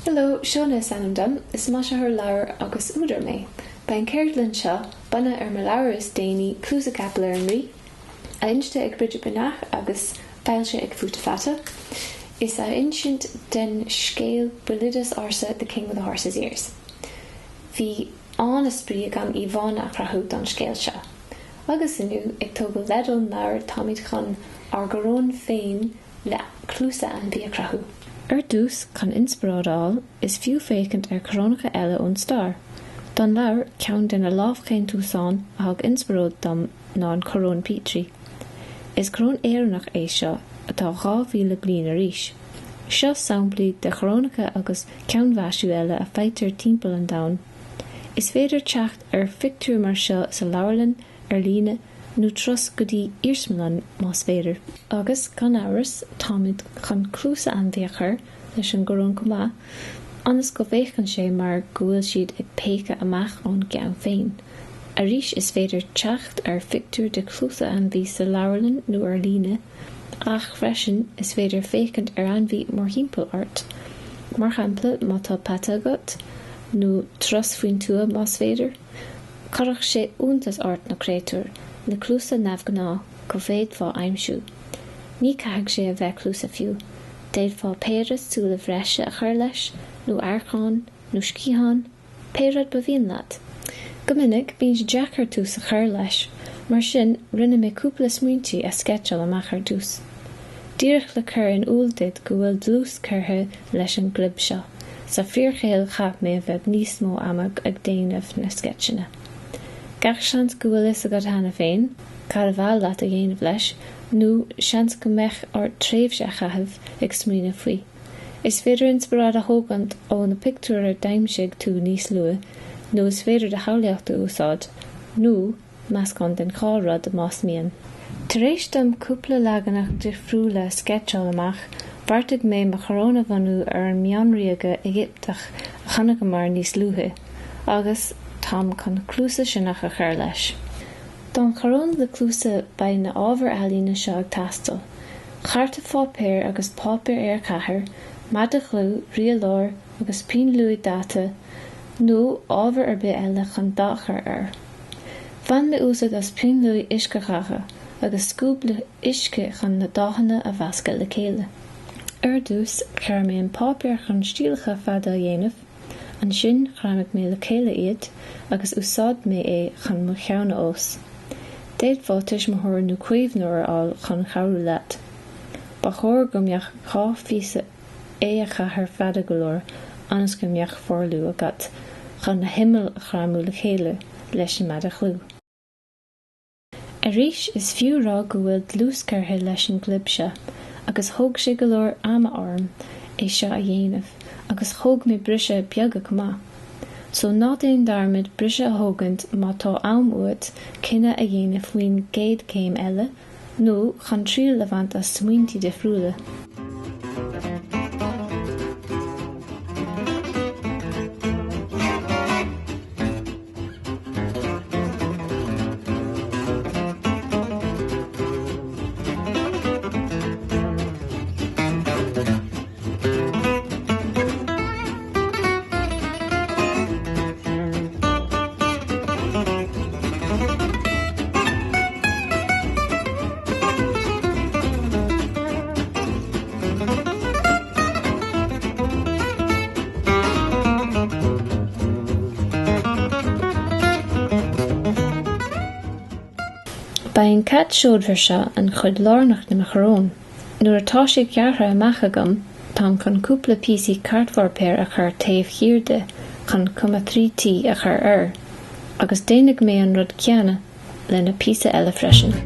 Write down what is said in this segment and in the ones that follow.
Hello, Shona is ainm dom, is maisitheoir leabhar agus údar mé. Beidh an ceardlann seo bunaithe ar mo leabhar is déanaí, Cluasa Capaill ar an Rí, inste ag Bridget Breathnach agus foilsithe ag Futa Fata. Is athinsint den scéal béaloideas ársa The King with the Horse's Ears. Bhí an-spraoi agam íomhánna a chruthú don scéal seo. Agus inniu, ag tógáil leid ón leabhar, táimid chun ár gcoróin féin le cluasa ainmhí a chruthú. Ar dtús, chun inspioráid a fháil, is fiú féachaint ar chorónacha eile ón stair. Don leabhar, ceann de na lámhdhéantúsáin a thug inspioráid dom ná an Choróin Petrie. Is coróin Éireannach é seo atá 2,000 bliain ar aois. Seo samplaí de chorónacha agus ceannmhaisiú eile a faightear timpeall an domhain. Is féidir teacht ar phictiúir mar seo sa leabharlann, ar líne, nó turas go dtí iarsmalann más féidir. Agus, gan amhras, táimid chun cluasa ainmhí a chur leis an gcoróin chomh maith, ionas go bhféachann sé mar go bhfuil siad ag péacadh amach ón gceann féin. Arís, is féidir teacht ar phictiúir de chluasa ainmhí sa leabharlann nó ar líne. Ach freisin, is féidir féachaint ar ainmhí mórthimpeall ort. Mar shampla, má tá peata agat, nó turas faoin tuath más féidir, chuirfeadh sé iontas ort na créatúir le cluasa neamhghnáth go bhféadfá aimsiú. Ní caithfidh sé a bheith cluasa fiú. D'fhéadfá péire súile bhreise a chur leis, nó arcáin, nó sciatháin. Pé rud ba mhian leat. Go minic, bíonn sé deacair tús a chur leis, mar sin rinne mé cúpla smaointí a sceitseáil amach ar dtús. Díreach le cur in iúl duit go bhfuil dlús curtha leis an gclib seo, sa fíorshaol chaith mé i bhfad níos mó ama ag déanamh na sceitseanna. Gach seans go bhfuil fhios agat cheana féin cad ba mhaith leat a dhéanamh leis, nó seans go mbeadh ort tréimhse a chaitheamh ag smaoineamh faoi. Is féidir inspioráid a thógaint ó na pictiúir a d'aimsigh tú níos luaithe, nó is féidir do shamhlaíocht a úsáid, nó meascán den dhá rud más mian. Tar éis dom cúpla leaganach difriúla a sceitseáil amach, bheartaigh mé mo choróin a bhunú ar an mbeann ríoga Éigipteach a chonaiceamar níos luaithe, agus táim chun cluasa sionnach a chur leis. Don choróin le cluasa beidh na ábhair ealaíne seo ag teastáil. Cairtpháipéar agus páipéar A4, maide gliú, rialóir agus pinn luaidhe daite, nó ábhar ar bith eile chun dath a chur air. Bhain mé úsáid as pinn luaidhe uiscedhathacha agus scuab le huisce chun na dathanna a mheascadh le chéile. Ar dtús, ghearr mé an páipéar chun stiallacha fada a dhéanamh, ansin ghreamaigh mé le chéile iad agus úsáid mé é chun mo cheann a fhás. D'fhéadfá tuismitheoir nó caomhnóir a fháil chun cabhrú leat. Ba chóir go mbeadh 2 phíosa A4 fada go leor ionas go mbeadh forluí agat chun na himill a ghreamú le chéile leis an maide ghliú. Arís, is fiú rá go bhfuil dlús curtha leis an gclib seo, agus thóg sé go leor ama orm é seo a dhéanamh, agus thóg mé briseadh beaga chomh maith. So ná déan dearmad briseadh a thógaint má tá am uait cinneadh a dhéanamh faoin gcéad chéim eile, nó chun triail a bhaint as smaointí difriúla. Beidh an cat seodmhar seo an chuid lárnach de mo choróin. Nuair atá sé gearrtha amach agam, táim chun cúpla píosaí cairtpháipéir a chur taobh thiar de chun cuma 3T a chur air, agus déanfaidh mé an rud céanna lena píosa eile freisin.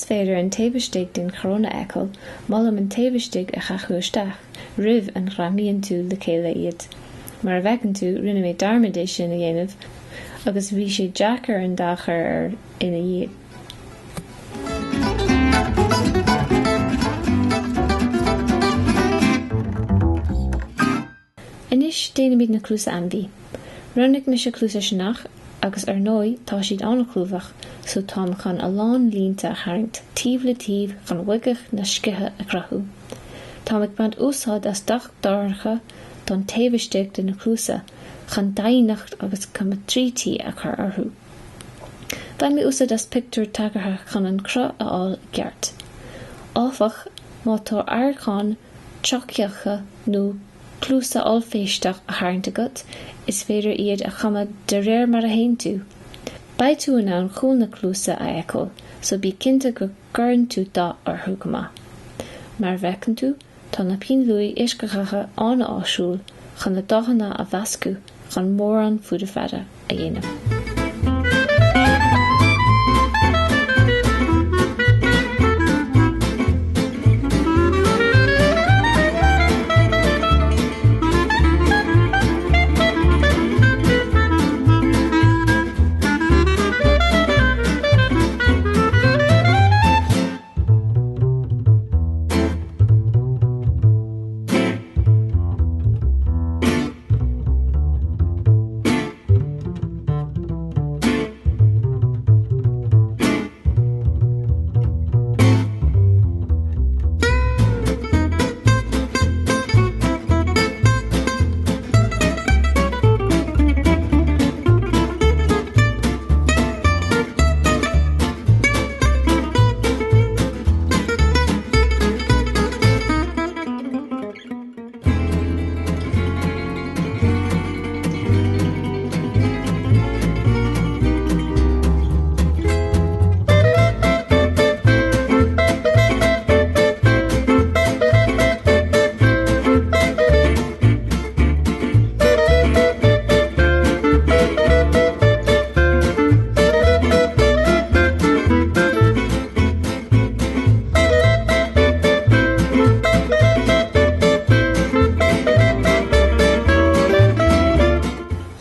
féidir an taobh istigh den choróin a fheiceáil, molaim an taobh istigh a chaitheamh isteach roimh a ngreamaíonn tú le chéile iad. Mar a bhfeiceann tú, rinne mé dearmad é sin a dhéanamh agus bhí sé deacair an dath a chur air ina dhiaidh. Anois déanaimid na cluasa ainmhí. Roghnaigh mise cluasa sionnach agus ar ndóigh tá siad an-chlúmhach so táim chun a lán línte a tharraingt taobh le taobh chun uigeacht na scíthe a chruthú. Táim ag baint úsáid as dath dorcha don taobh istigh de na cluasa chun doimhneacht agus cuma 3T a chur orthu. Bhain mé úsáid as pictiúr tagartha chun an cruth a fháil i gceart. Áfach, má tá adharcáin todhchaíocha nó cluasa ollphéisteach a tharraingt agat, is féidir iad a chumadh de réir mar a théann tú. Beidh tú in ann cúl na cluasa a fheiceáil, so bí cinnte go gcuireann tú dath orthu go maith. Mar a bhfeiceann tú, tá na pinn luaidhe uiscedhatha an-áisiúil chun na dathanna a mheascadh chun mórán Futa Fata a dhéanamh.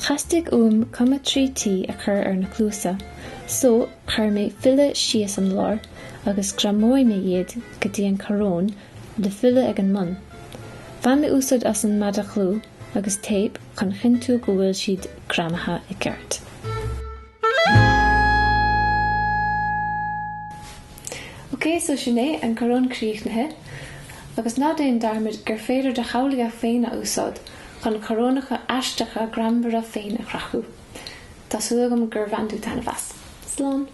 Theastaigh uaim cuma 3T a chur ar na cluasa, so chuir mé filleadh síos an lár agus greamóidh mé iad go dtí an coróin le filleadh ag an mbun. Bhain mé úsáid as an madadh gliú agus téip chun chinntiú go bhfuil siad greamaithe i gceart. Ok, so sin é, an coróin críochnaithe. Agus ná déan dearmad gur féidir do shamhlaíocht féin a úsáid chun corónacha aisteacha greannmhara féin a chruthú. Tá súil agam gur bhain tú taitneamh as. Slán!